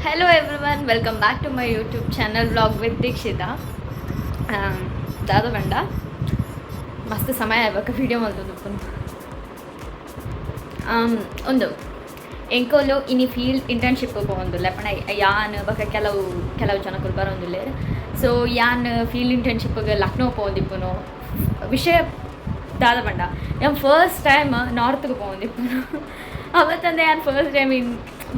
Hello everyone, welcome back to my YouTube channel, Vlog with Dikshita. ದಾದ ಪಂಡ, ಮಸ್ತ್ ಸಮಯ ಆಯ್ಬೊಕ ವೀಡಿಯೋ ಮಲ್ತೊಂದುಪ್ಪುನು. ಉಂದು ಎಂಕುಲು ಇನಿ ಫೀಲ್ಡ್ ಇಂಟರ್ನ್ಶಿಪ್ ಪೋವೊಂದುಲ್ಲೆ ಪಂಡ ಯಾನ್ ಬೊಕ ಕೆಲವು ಕೆಲವು ಜನಕುಲು ಬರೊಂದುಲ್ಲೆರ್. ಸೊ ಯಾನ್ ಫೀಲ್ಡ್ ಇಂಟರ್ನ್ಶಿಪ್ಗೆ ಲಕ್ನೋ ಪೋವೊಂದಿಪ್ಪುನು. ವಿಷಯ ದಾದ ಪಂಡ, ಯಾನ್ ಫಸ್ಟ್ ಟೈಮ್ ನಾರ್ತ್ಗೆ ಪೋವೊಂದಿಪ್ಪುನು. ಅವತ್ತಂದೆ ಯಾನ್ ಫಸ್ಟ್ ಟೈಮ್ ಇನ್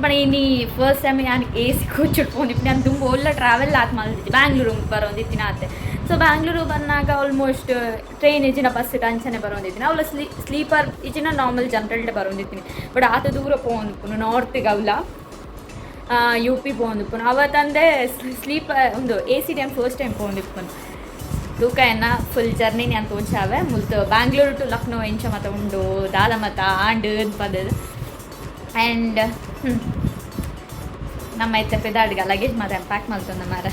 ಪಂಡ ಇನಿ ಫಸ್ಟ್ ಟೈಮ್ ಯಾನ್ ಎಸಿ ಕೋಚ್ ಪೋವೊಂದಿಪ್ಪುನು. ಯಾನ್ ದುಂಬು ಓಲ್ಲ ಟ್ರಾವೆಲ್ ಆತ್ ಮಲ್ದಿಜ್ಜಿ, ಬ್ಯಾಂಗ್ಳೂರು ಬರೋಂದಿತ್ತಿನ ಆತೆ. ಸೊ ಬ್ಯಾಂಗ್ಳೂರು ಬನ್ನಾಗ ಆಲ್ಮೋಸ್ಟ್ ಟ್ರೈನ್ ಇಜ್ಜಿನ ಬಸ್ ಅಂಚನೆ ಬರೋಂದಿತ್ತಿನ. ಅವಲ ಸ್ಲೀಪರ್ ಇಜ್ಜಿನ ನಾರ್ಮಲ್ ಜನರಲ್ ಬರೋಂದಿತ್ತೀನಿ. ಬಟ್ ಆತ ದೂರ ಪೋವೊಂದಿಪ್ಪುನು, ನಾರ್ತಿಗೆ, ಅವಲ ಯುಪಿ ಪೋವೊಂದಿಪ್ಪುನು. ಅವತ್ತಂದೆ ಸ್ಲೀಪರ್ ಒಂದು ಎಸಿ ಟೈಮ್ ಫಸ್ಟ್ ಟೈಮ್ ಪೋವೊಂದಿಪ್ಪುನು. ತೂಕ, ಎನ್ನ ಫುಲ್ ಜರ್ನಿ ನಾನು ತೋಜಾವೆ. ಮುಲ್ತು ಬ್ಯಾಂಗ್ಳೂರು ಟು ಲಕ್ನೋ ಎಂಚ ಮತ ಉಂಡು, ದಾದ ಮತ ಆಂಡ್ ಪದದು. ಆ್ಯಂಡ್ ನಮ್ಮ ಇತ್ತೆ ಪಿದಾಡ್ಗ, ಲಗೇಜ್ ಮಾತ ಪ್ಯಾಕ್ ಮಲ್ತೊಂದ ಮಾರ.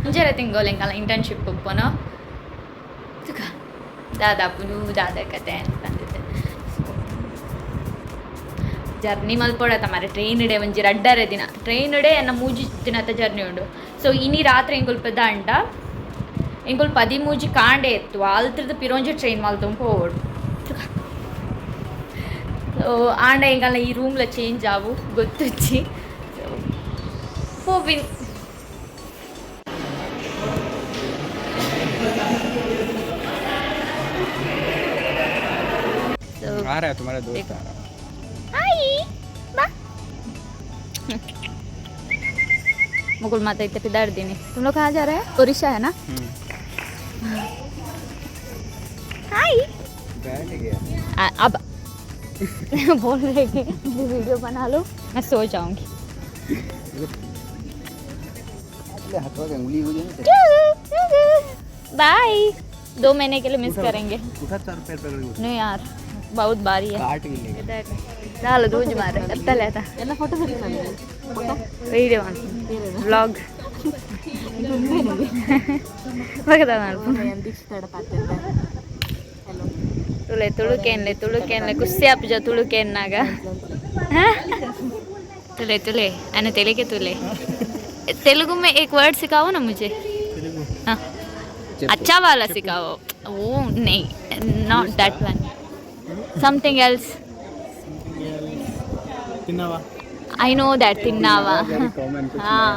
ಒಂಜರೆ ತಿಂಗೋಲು ಎಂಕಲ್ನ ಇಂಟರ್ನ್ಶಿಪ್ ಉಪ್ಪುನು. ತೂಕ ದಾದಾಪುಂಡು, ದಾದ ಕತೆ ಅಂತ ಬಂದಿದ್ದೆ. ಜರ್ನಿ ಮಲ್ಪೊಡತ್ತ ಮಾರೆ ಟ್ರೈನ್ ಇಡೆ. ಒಂಜಿ ರಡ್ಡರೆ ದಿನ ಟ್ರೈನ್ ಇಡೆ, ಎನ್ನ 3 ದಿನದ ಜರ್ನಿ ಉಂಡು. ಸೊ ಇನಿ ರಾತ್ರಿ ಎಂಕುಲು ಪಿದಾಂಡ ಎಂಕುಲು 13 ಕಾಂಡೆ ಎತ್ತು, ಅಲ್ತ್ರದ್ದು ಪಿರೊಂಜಿ ಟ್ರೈನ್ ಮಲ್ತೊಂದು ಪೋವೊಡು. ಸೊ ಆಂಡ ಎಂಕಲ್ನ ಈ ರೂಮ್ಲ ಚೇಂಜ್ ಆವು ಗೊತ್ತುಜ್ಜಿ. ಸೊ ಪೋಪಿನ್. ಸೊ आ रहा है, तुम्हारा दोस्त आ रहा है. ಹಾಯ್ ಬಾ. मुकुल माता इतने पिदाड़ देने. तुम लोग कहाँ जा रहे हैं? उड़ीसा है ना? हाय. बैठ गया. अब बोल रहे कि मुझे वीडियो बना लो, मैं सो जाऊंगी. हाथों की उंगली हो जाए. बाय, 2 महीने के लिए मिस करेंगे. उठा, चार पैर पकड़ के. नहीं यार, बहुत भारी है. काट के लेगा. చాలు దూజు మారే ఎత్తలేత. వీడియో వ్లాగ్ ತುಳೆ ತುಳುಕೇನ್ಲೆ ತುಳುಕೇನ್ಲೆ, ಖುಷಿ ಆಪುಜ ತುಳುಕೇನ್ನಾಗ? तुले तुले अने तेले के तुले. तेलुगु में एक वर्ड सिखाओ ना मुझे. हाँ, अच्छा वाला सिखाओ. वो नहीं, not that one, something else. తిన్నావా? I know that, తిన్నావా. కామన్. हाँ,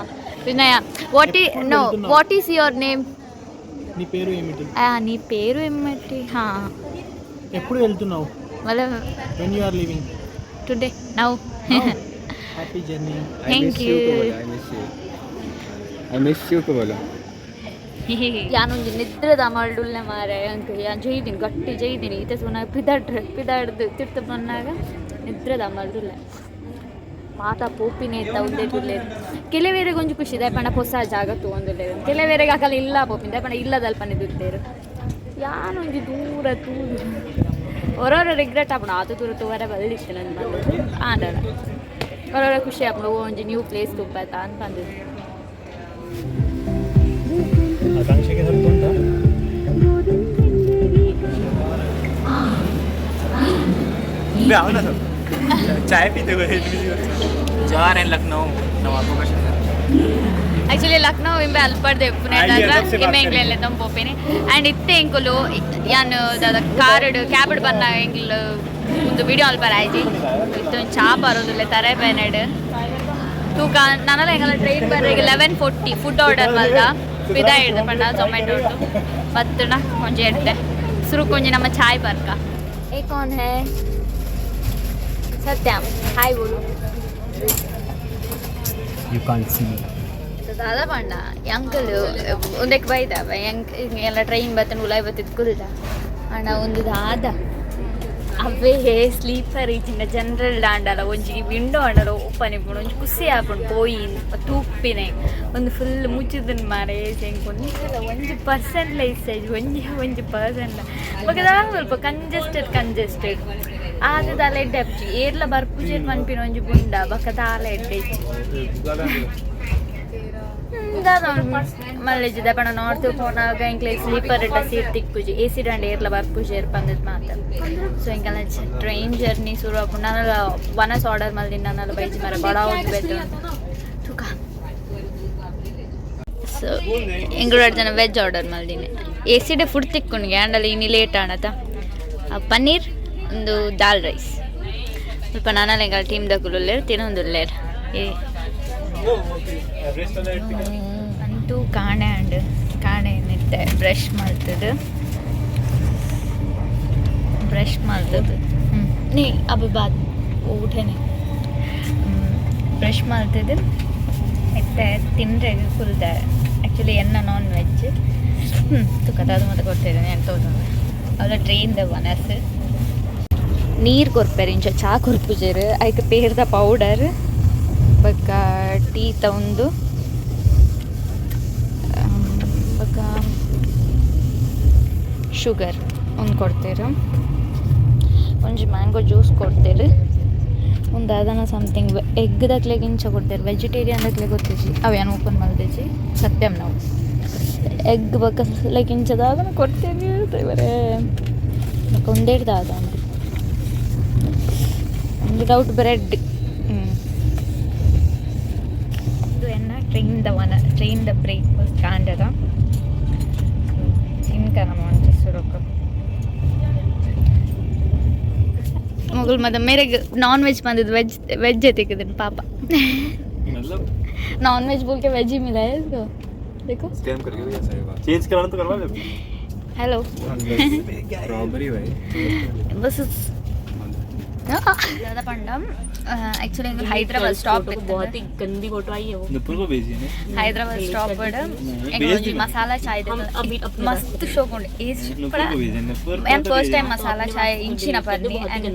వినయ, what is, no, what is your name? నీ పేరు ఏమిటి? నీ పేరు ఏమిటి? హా. ఎప్పుడు వెళ్తున్నావు? మళ్ళీ. When you are leaving? Today, now. Happy journey. Thank you. I miss you, I miss you को बोलो. ಯಾನೊಂಜಿ ನಿದ್ರೆದ ಮಲ್ಡುಲ್ಲೆ ಮಾರೆ. ಅಂಕ್ ಯಾನ್ ಜೈದಿನಿ, ಗಟ್ಟಿ ಜೈದಿನಿ. ಈತೆ ಸುನ ಪಿದಾಡ್ರೆ ಪಿದಾಡ್ದು ತಿರ್ತು ಬನ್ನಾಗ ನಿದ್ರೆದ ಮಲ್ಡುಲ್ಲೆ. ಮಾತ ಪೋಪಿನ ಇತ್ತ ಉಂದೆ ತುಲ್ಲೇರು. ಕೆಲವೇರೆಗ್ ಒಂಜಿ ಖುಷಿ ದಾಯೆ ಪಂಡ ಪೊಸ ಜಾಗ ತೂವೊಂದುಲ್ಲೆರ್. ಕೆಲವೇರೆಗ್ ಅಕಲ್ ಇಲ್ಲ ಪೋಪಿನ ದಾಯೆ ಪಂಡ ಇಲ್ಲದಲ್ಪನೆ ದುಲ್ತೆರ್. ಯಾನೊಂಜಿ ದೂರ ತೂದು ಒರೊರ ರಿಗ್ರೆಟ್ ಆಪುಂಡು, ಆತು ದೂರ ತೂವರೆ ಬಲ್ಲಿತ್ತು ನಂದು ಪಂದ್. ಆಂಡಲ ಒರೊರ ಖುಷಿ ಆಪುಂಡು, ಓ ಒಂಜಿ ನ್ಯೂ ಪ್ಲೇಸ್ ತೂಪೆತ ಅಂತ ಪಂದುದು. आकांक्षा के साथ कौन था? आओ ना सब, चाय पीते हुए. जा रहे हैं लखनऊ, नवाबों का शहर. ಆಕ್ಚುಲಿ ಲಕ್ನೋ ಇಂಬೆ ಅಲ್ಪರ್ದೆ ಆಯ್ತು, सबसे बात ಇಂಬೆ ಎಂಕ್ಲೆನ್ ಲೆತ್ತೊಂದು ಪೋಪಿನಿ. ಆ್ಯಂಡ್ ಇತ್ತೆ ಎಂಕುಲು ಯಾನ್ ದಾದ ಕಾರ್ಡ್ ಕ್ಯಾಬ್ಡ್ ಬನ್ನ ಎಂಕ್ಲು ಒಂದು ವಿಡಿಯೋ ಅಲ್ಪರ ಆಯ್ಜಿ. ಇತ್ತೆ ಒಂಜಿ ಚಾ ಪರೊಂದುಲ್ಲೆ ತರೆ ಬೇನೆಡ್. ತೂಕ, ನನಲ ಎಂಕಲ್ನ ಟ್ರೈನ್ ಬರ್ರೆಗ್ 11:40. ಫುಡ್ ಆರ್ಡರ್ ಮಲ್ದ ಪಿದ ಹಿಡ್ದು ಪಂಡ ಝೊಮ್ಯಾಟೊ ಬತ್ತುಂಡ ಒಂಜಿ ಎಡ್ಡೆ. ಸುರುಕ್ ಒಂಜಿ ನಮ್ಮ ಚಾಯ್ ಪರ್ಕ. ए कौन है? सत्यम, हाय बोलो. You can't see. ದಾದ ಪಂಡ, ಅಂಕಲ್ ಉಂದೆಕ್ ಬೈದ ಎಂಕ್ ಎಲ್ಲ ಟ್ರೈನ್ ಬತ್ತನ ಉಲಾಯ್ ಬತ್ತಿದ್ ಕುಲ್ದ. ಅಣ್ಣ, ಒಂದು ದಾದ ಅವೇ ಸ್ಲೀಪರ್ ಇಜ್ಜಿಂಡ ಜನರಲ್ ಆಂಡಲ ಒಂಜಿ ವಿಂಡೋ ಆಂಡಲ ಓಪನ್ ಇಪ್ಪುಂಡು, ಒಂಜಿ ಖುಷಿ ಆಪುಂಡು ಪೋಯಿ ತೂಪಿನೆ. ಒಂದು ಫುಲ್ ಮುಚ್ಚುದನ್ ಮಾರೆ ಎಂಕ್ ಒಂಜಿಲ ಒಂಜಿ ಪರ್ಸೆಂಟ್ ಇಜ್ಜಿ, ಒಂಜಿ ಒಂಜಿ ಪರ್ಸೆಂಟ್. ಬೊಕ ದಾದ ಸ್ವಲ್ಪ ಕಂಜೆಸ್ಟೆಡ್ ಕಂಜೆಸ್ಟೆಡ್ ಆದ್ ದಾಲ ಎಡ್ಡೆ ಆಪುಜಿ. ಏರ್ಲ ಬರ್ಪುಜೆರ್ ಪನ್ಪಿನ ಒಂಜಿ ಗುಂಡ, ಬೊಕ ದಾಲ ಎಡ್ಡೆ ಇಜ್ಜಿ. ದಾದ ಮಲ್ಲೆಜ್ಜಿ ಪಂಡ ನಾರ್ತ್ ಪೋನಾಗ ಎಂಕ್ಲೆ ಸ್ಲೀಪರ್ ಇಟ್ಟ ಸೀಟ್ ತಿಕ್ಕುಜಿ, ಎ ಸಿ ದಂಡ ಏರ್ಲ ಬರ್ಪುಜಿ ಪಂದದ್ ಮಾತ. ಸೊ ಎಂಕಲ್ನ ಟ್ರೈನ್ ಜರ್ನಿ ಶುರು ಆಪುಂಡು. ನಾನಲ್ಲ ವನಸ್ ಆರ್ಡರ್ ಮಲ್ದಿನ, ನಾನಲ್ಲ ಬೈಜಿ ಮರ ಬಡ ಬೇಕು ತುಕ. ಸೊ ಎಂಗುಳು ಜನ ವೆಜ್ ಆರ್ಡರ್ ಮಲ್ದಿನಿ. ಎ ಸಿಡೆ ಫುಡ್ ತಿಕ್ಕುಂಡು ಆಂಡಲ ಇನಿ ಲೇಟ್ ಆಣತ. ಪನ್ನೀರ್ ಒಂದು ದಾಲ್ ರೈಸ್ ಸ್ವಲ್ಪ. ನಾನಲ್ಲ ಎಂಕಲ್ ಟೀಮ್ ದಕುಲುಲ್ಲೇರ್, ತಿನ್ನೊಂದುಲ್ಲೇರ್. ಏ ಅಂತೂ ಕಾಣೆ ಅಂಡ್ ಕಾಣೆ ನಿತ್ತೆ ಬ್ರಷ್ ಮಲ್ತದು, ಬ್ರಷ್ ಮಲ್ತದು. ನೀ ಅಬ್ಬ ಬಾತ್ ಊಟನೆ ಬ್ರಷ್ ಮಲ್ತದು ಇತ್ತೆ ತಿಂದ್ರೆ ಕುಲ್ದೆ. ಆ್ಯಕ್ಚುಲಿ ಎನ್ನ ನಾನ್ ವೆಜ್. ತುಕದ ಅದು ಮತ್ತೆ ಕೊಡ್ತಿದ್ದೇನೆ ಎಂತ. ಅವಳ ಟ್ರೈನ್ ವನಸ್ ನೀರು ಕೊರ್ಪೆರ್, ಇಂಚ ಚಾ ಕೊರ್ಪುಜೆರ್. ಐಕ್ ಪೇರ್ದ ಪೌಡರ್ ಬೊಕ್ಕ ಟೀ ತೌಂದು ಬೊಕ್ಕ ಶುಗರ್ ಒಂದು ಕೊಡ್ತೇರು. ಒಂಜಿ ಮ್ಯಾಂಗೋ ಜ್ಯೂಸ್ ಕೊಡ್ತೇರು. ಒಂದು ದಾದನ ಸಮಥಿಂಗ್ ಎಗ್ ದಕ್ಲೆಗ್ ಇಂಚ ಕೊಡ್ತೇರು, ವೆಜಿಟೇರಿಯನ್ ದಕ್ಲೆಗ್ ಗೊತ್ತಿಜ್ಜಿ. ಅವು ಏನು ಓಪನ್ ಮಲ್ತಿಜ್ಜಿ ಸತ್ಯಂ. ನಾವು ಎಗ್ ಬೊಕ್ಕ ಲೈಕ್ ಇಂಚ ದಾದನ ಕೊಡ್ತೇವೆ ದೇವರೇ. ಬೊಕ್ಕ ಒಂದೇಡ್ ದಾದ ಒಂದು ಡೌಟ್, ಬ್ರೆಡ್. ಇದು ಎನ್ನ train the one train the breakfast ಕಾಂಡದ ತಿನ್ಕ ನಮ್ಮ ಒಂಜಿ ಸುರುಕು. ಮೊಗಲ್ ಮದ ಮೇರೆಗ್ ನಾನ್ ವೆಜ್ ಬಂದಿದ್ದು, ವೆಜ್ ವೆಜ್ ತಿಕ್ಕಿದ್ದೀನಿ पापा. मतलब? नॉन वेज बोल के वेज ही मिला है इसको, देखो. स्कैम करके भी ऐसा है, चेंज कराना तो करवा ले. हेलो. स्ट्रॉबेरी भाई. ಬಸ್ ದಾದ ಪಂಡ ಆಕ್ಚುಲಿ ಹೈದರಾಬಾದ್ ಸ್ಟಾಪ್ बहुत ही गंदी फोटो आई है वो. नुपुर को भेजिए ने. ಹೈದರಾಬಾದ್ ಸ್ಟಾಪ್ भेज. ಮಸಾಲಾ ಚಾಯ್ हम अभी अपने ಮಸ್ತ್ ಶೋಕ್ ಉಂಡು. नुपुर को भेजिए, नुपुर. ನಾನು ಫಸ್ಟ್ ಟೈಮ್ ಮಸಾಲಾ ಚಾಯ್ ಇಂಚಿನ ಪರ್ನಿ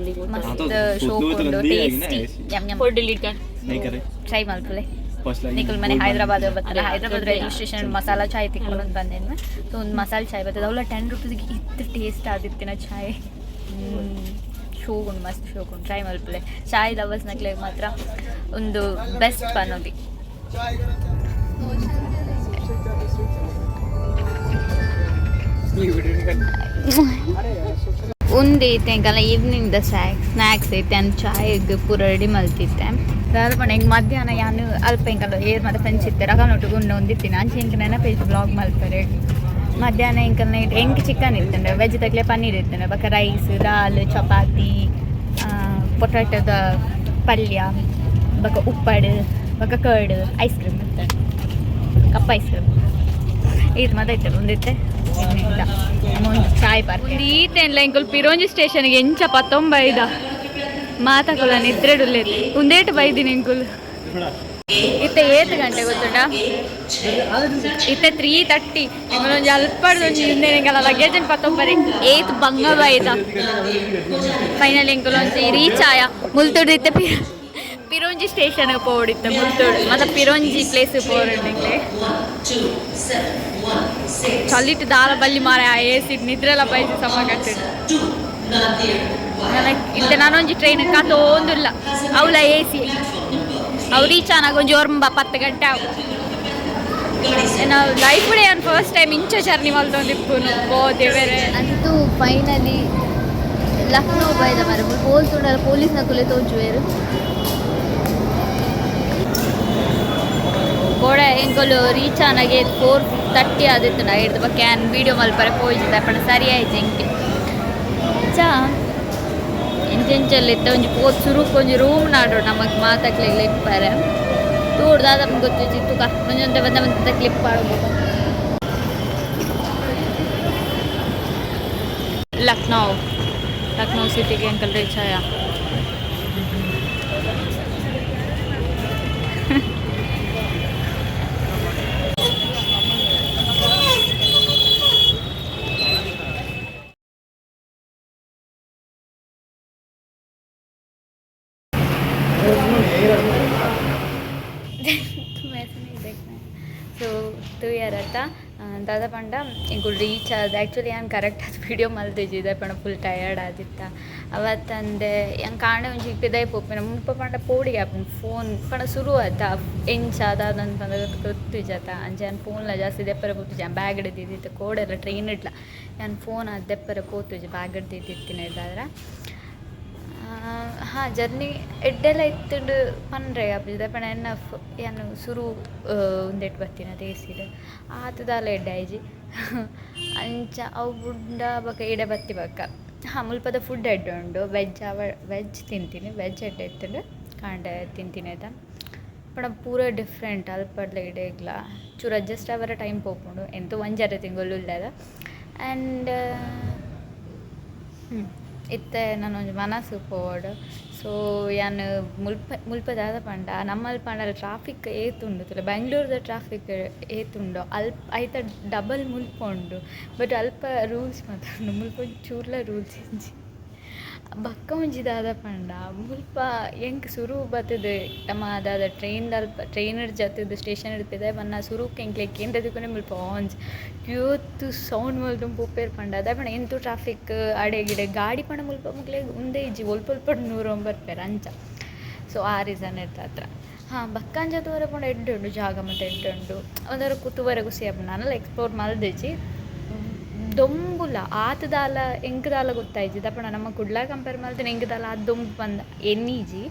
ಮಸ್ತ್ ಶೋಕ್ ಉಂಡು, tasty, M M. Photo delete कर. नहीं करे. ಟ್ರೈ ಮಲ್ಪುಲೆ. First like. ನಿಕುಲ್ ಮನೆ ಹೈದರಾಬಾದ್ ಬರ್ತದೆ, ಹೈದರಾಬಾದ್ ರೈಲ್ವೆ ಸ್ಟೇಷನ್ ಮಸಾಲಾ ಚಾಯ್ ತಿಕ್ಕೊಂಡು ಬಂದೇನು. ಸೊ ಒಂದು ಮಸಾಲೆ ಚಾಯ್ ಬರ್ತದೆ, ಅವಳ 10 ರುಪೀಸ್ಗೆ ಇತ್ತು ಟೇಸ್ಟ್ ಆದಿತ್ತಿನ ಚಾಯ್. ಶೋಕ್ ಉಂಡು, ಮಸ್ತ್ ಶೋಕ್ ಉಂಡು. ಟ್ರೈ ಮಲ್ಪುಲೆ. ಚಾಯ್ ಲವರ್ಸ್ ನಕ್ಲೆಗ್ ಮಾತ್ರ ಒಂದು ಬೆಸ್ಟ್ ಪನೊಲಿ. ಉಂದು ಇತ್ತೆ ಎಂಕಲ್ನ ಈವ್ನಿಂಗ್ ದ ಸ್ನ್ಯಾಕ್ಸ್ ಐತೆ ಅಂದ್ ಚಾಯ್ ಪೂರ ರೆಡಿ ಮಲ್ತಿತ್ತೆ. ದಾದ ಪಂಡ ಎಂಕ್ ಮಧ್ಯಾಹ್ನ ಯಾನ್ ಅಲ್ಪ ಎಂಕಲ್ಲ ಏರ್ ಮಾತ ಫ್ರೆಂಡ್ಸ್ ಇತ್ತೆರ್, ಅಕಲ್ನೊಟ್ಟುಗು ಉಂಡು ಒಂದಿತ್ತಿನ. ಅಂಚೆ ಎಂಕ್ ನೆನಪೈತಿ ಬ್ಲಾಗ್ ಮಲ್ಪರೆ. ಮಧ್ಯಾಹ್ನ ಎಂಕಲ್ ನೈಟ್ ಎಂಕ್ ಚಿಕನ್ ಇತ್ತಂಡೆ, ವೆಜ್ ತಕ್ಲೆ ಪನ್ನೀರ್ ಇತ್ತಂಡೆ. ಬೊಕ್ಕ ರೈಸ್, ದಾಲ್, ಚಪಾತಿ, ಪೊಟ್ಯಾಟೊದ ಪಲ್ಯ, ಬೊಕ್ಕ ಉಪ್ಪಡ್, ಬೊಕ್ಕ ಕರ್ಡ್, ಐಸ್ ಕ್ರೀಮ್ ಇತ್ತಂಡೆ, ಕಪ್ ಐಸ್ ಕ್ರೀಮ್. ಇದು ಮಾತ ಇತ್ತಲ್ಲ. ಒಂದಿತ್ತೆ ಒಂಜಿ ಚಾಯ್ ಪಾರ್ಕ್ ಈತೆನ್ಲ ಎಂಕುಲು ಪಿರೋಂಜಿ ಸ್ಟೇಷನ್ಗೆ ಎಂಚ ಪತ್ತೊಂಬೈದ ಮಾತಕುಲ ನಿದ್ರೆಡುಲ್ಲೆ. ಉಂದೇಟು ಬೈದಿನಿ ಎಂಕುಲು. ಇತ್ತೆ ಏತ್ ಗಂಟೆ ಗೊತ್ತುಂಟಾ? ಇತ್ತೆ 3:30. ಎಂಕುಲು ಅಲ್ಪಡ್ದು ಒಂಜಿ ಇಂದೆ ಎಂಕಲ ಲಗೇಜ್ ಪತ್ತೊಂಬರೆ ಏತ್ ಬಂಗ ಬೈದ. ಫೈನಲಿ ಎಂಕುಲು ಒಂಜಿ ರೀಚ್ ಆಯ ಮುಲ್ತುಡು. ಇತ್ತೆ ಪಿರೋಂಜಿ ಸ್ಟೇಷನ್ ಪೋಡಿತ್ತೆ ಮುಲ್ತುಡು. ಮತ್ತೆ ಪಿರೋಂಜಿ ಪ್ಲೇಸ್ ಪೋರುಂಡು. ಎಂಕ್ಲೆ ಚಲಿಟ್ ದಾಲ ಬಲ್ಲಿ ಮಾರ, ಆ ಎ ಸಿ ನಿದ್ರೆಲ ಬೈಸಿ ಸಮ ಕಟ್ಟಿಡು. ಇತ್ತೆ ನಾನೊಂಜಿ ಟ್ರೈನ್ ಕಾತೋಂದುಲ್ಲ, ಅವಳ ಎ ಸಿ. ಅವು ರೀಚ್ ಆನಾಗ ಒಂಜಿ 9, 10 ಗಂಟೆ ಅವು. ನಾವು ಲೈಫ್ ಡೇ ಫಸ್ಟ್ ಟೈಮ್ ಇಂಚ ಜರ್ನಿ ಮಲ್ತೊಂದಿಪ್ಪುನು. ಓ ದೇವರೇ. ಅಂತೂ ಫೈನಲಿ ಲಕ್ನೋ ಬೈದ ಮರ. ಪೋಲ್ತುಂಡಲ ಪೊಲೀಸ್ ನಕುಲೆ ತೋಜುವೆರು. ಕೋಡೆ ಎಂಕುಲು ರೀಚ್ ಆನಾಗೆ 4:30 ಆದಿತ್ತು. ನಾ ಬೊಕ್ಕ ಯಾನ್ ವೀಡಿಯೋ ಮಲ್ಪರೆ ಪೋಯಿಜಿದೆ ಪಂಡ ಸರಿ ಆಯ್ತು ಎಂಕೆ. ಚಾ ಎಂಚೆಂಚೆಲ್ಲ ಇತ್ತ. ಒಂಜಿ ಪೋತ್ ಸುರುಕ್ ಒಂಜಿ ರೂಮ್ ನಾಡೋಡು ನಮಕ್ ಮಾತಕ್ಲೆಗ್ ಇಪ್ಪರೆ. ತೂಡು ದಾದ ಗೊತ್ತಿಜ್ಜಿ ತುಕ. ಒಂಜೊಂತೆ ಬಂದ ಬಂತ ಕ್ಲಿಪ್ ಪಾಡೋದು. ಲಕ್ನೋ, ಲಕ್ನೋ ಸಿಟಿಗೆ ಅಂಕಲ್ ರೀಚ್ ಆಯ. तुम ऐसे नहीं देखना है. ಸೊ ತೂಯರತ್ತ ದಾದ ಪಂಡ ಎಂಕುಲು ರೀಚ್ ಆದ. ಆ್ಯಕ್ಚುಲಿ ಯಾನ್ ಕರೆಕ್ಟ್ ಆದ್ ವೀಡಿಯೋ ಮಲ್ತಿಜ್ಜಿ ಪಂಡ ಫುಲ್ ಟಯರ್ಡ್ ಆದಿತ್ತ. ಅವತ್ತಂದೆ ಎಂಕ್ ಕಾಂಡೆ ಒಂಜಿ ಪಿದಾಯಿ ಪೋಪಿನ ಮುಲ್ಪ ಪಂಡ ಪೋಡಿಗೆ ಆಪುಂಡು ಫೋನ್ ಪಂಡ ಸುರು ಆತ ಎಂಚ ದಾದಂತ ಪಂಡ ಗೊತ್ತುಜತ. ಅಂಚ ಯಾನ್ ಫೋನ್ಲ ಜಾಸ್ತಿ ದೆಪ್ಪರೆ ಪೋತುಜಿ. ಯಾನ್ ಬ್ಯಾಗ್ ದೀದಿತ್ತೆ ಕೋಡೆಲ ಟ್ರೈನ್ ಇಡ್ಲ ಯಾನ್ ಫೋನ್ ಆದ್ ದೆಪ್ಪರೆ ಪೋತುಜಿ ಬ್ಯಾಗ್ ದೀದಿತ್ತಿನ. ಹಾಂ, ಜರ್ನಿ ಎಡ್ಡೆಲ ಇತ್ತುಂಡು ಪನ್ರೆ ಆಪುಜಿ ಪಂಡ ಎನ್ನ ಯಾನ್ ಸುರು ಉಂದೆಟ್ ಬತ್ತಿನ ದೇಸಿಡ್ ಆತ್ ದಾಲ ಎಡ್ಡೆ ಆಯ್ಜಿ. ಅಂಚ ಅವು ಬುಡ್ಂಡ ಬೊಕ ಇಡೆ ಬತ್ತಿ ಬೊಕ್ಕ ಹಾಂ ಮುಲ್ಪದ ಫುಡ್ ಎಡ್ಡೆ ಉಂಡು. ವೆಜ್ ಅವ ವೆಜ್ ತಿಂತೀನಿ, ವೆಜ್ ಎಡ್ಡೆ ಇತ್ತುಂಡು ಕಾಂಡೆ ತಿಂತೀನಿ ಆಯ್ತಾ. ಪಂಡ ಪೂರ ಡಿಫ್ರೆಂಟ್ ಅಲ್ಪಡ್ಲ ಇಡೆಗ್ಲ ಚೂರು ಅಡ್ಜಸ್ಟ್ ಆವರೆ ಟೈಮ್ ಪೋಪುಂಡು. ಎಂತ ಒಂಜರೆ ತಿಂಗೊಲು ಉಲ್ಲೆದ. ಆ್ಯಂಡ್ ಇತ್ತೆ ನನೊಂಜಿ ಮನಸ್ಸು ಪೋವೊಡು. ಸೊ ಯಾನ್ ಮುಲ್ಪ ಮುಲ್ಪ ದಾದ ಪಂಡ ನಮ್ಮಲ್ಪ ಪಂಡ ಟ್ರಾಫಿಕ್ ಏತುಂಡು ತೂಲೆ, ಬೆಂಗ್ಳೂರ್ದ ಟ್ರಾಫಿಕ್ ಏತುಂಡು ಅಲ್ಪ ಐತ ಡಬಲ್ ಮುಲ್ಪ ಉಂಡು. ಬಟ್ ಅಲ್ಪ ರೂಲ್ಸ್ ಮಾತ ಉಂಡು, ಮುಲ್ಪ ಒಂಚೂರ್ಲ ರೂಲ್ಸ್ ಇಜ್ಜಿ. ಬೊಕ್ಕ ಒಂಜಿ ದಾದ ಪಂಡ ಮುಲ್ಪ ಎಂಕ್ ಸುರು ಬತ್ತುದು ನಮ್ಮ ದಾದ ಟ್ರೈನ್ ಅಲ್ಪ ಟ್ರೈನ್ ಜತ್ತುದು ಸ್ಟೇಷನ್ ಪಿದಯಿ ಬನ್ನ ಸುರುಕ್ ಎಂಕ್ಲೆಗ್ ಕೇಂದ್ರ ತಿಕ್ಕುನೆ ಮುಲ್ಪ ಹಾರ್ನ್ಸ್ ಏತ್ ಸೌಂಡ್ ಮಲ್ತೊಂದು ಪೋಪೆರ್ ಪಂಡ. ದಾಯೆ ಪಂಡ ಎಂತು ಟ್ರಾಫಿಕ್ ಅಡೆ ಗಿಡೆ ಗಾಡಿ ಪಂಡ ಮುಲ್ಪ ಮುಕ್ಲೆಗ್ ಉಂದೇ ಇಜ್ಜಿ, ಒಲ್ಪ ಒಲ್ಪ ನೂರೊಂದು ಬರ್ಪೆರ್ ಅಂಚ. ಸೊ ಆ ರೀಸನ್ ಇರ್ತತ್ರ. ಹಾಂ, ಬೊಕ್ಕಂಚ ತೂವರೆ ಪಂಡ ಎಡ್ಡೆ ಉಂಡು ಜಾಗ ಮಾತ ಎಡ್ಡೆ ಉಂಡು. ಒಂಥರ ತೂವರೆ ಖುಷಿ ಆಪುಂಡು. ನಾನೆಲ್ಲ ಎಕ್ಸ್ಪ್ಲೋರ್ ಮಲ್ದಿಜಿ ದೊಂಬುಲ ಆತ್ ದಾಲ ಎಂಕ್ ದಾಲ ಗೊತ್ತಾಯ್ಜಿ. ದಾಯೆ ನಮ್ಮ ಕುಡ್ಲ ಕಂಪೇರ್ ಮಲ್ತಿನ ಎಂಕ್ ದಾಲ ಆತ್ ದೊಂಬು ಪಂದ್ ಎನ್ನಿಜಿ.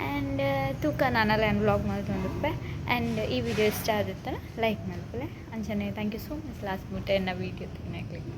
ಆ್ಯಂಡ್ ತೂಕ ನಾನೆಲ್ಲ ಏನು ವ್ಲಾಗ್ ಮಲ್ತೊಂದುಪ್ಪೆ. ಆ್ಯಂಡ್ ಈ ವಿಡಿಯೋ ಇಷ್ಟ ಆದಿತ್ತನ ಲೈಕ್ ಮಲ್ಪುಲೆ. ಅಂಚನೆ thank you so much last ಮುಟ್ಟ ಎನ್ನ ವೀಡಿಯೋ ತೂಯಿನಕ್ಲೆಗ್.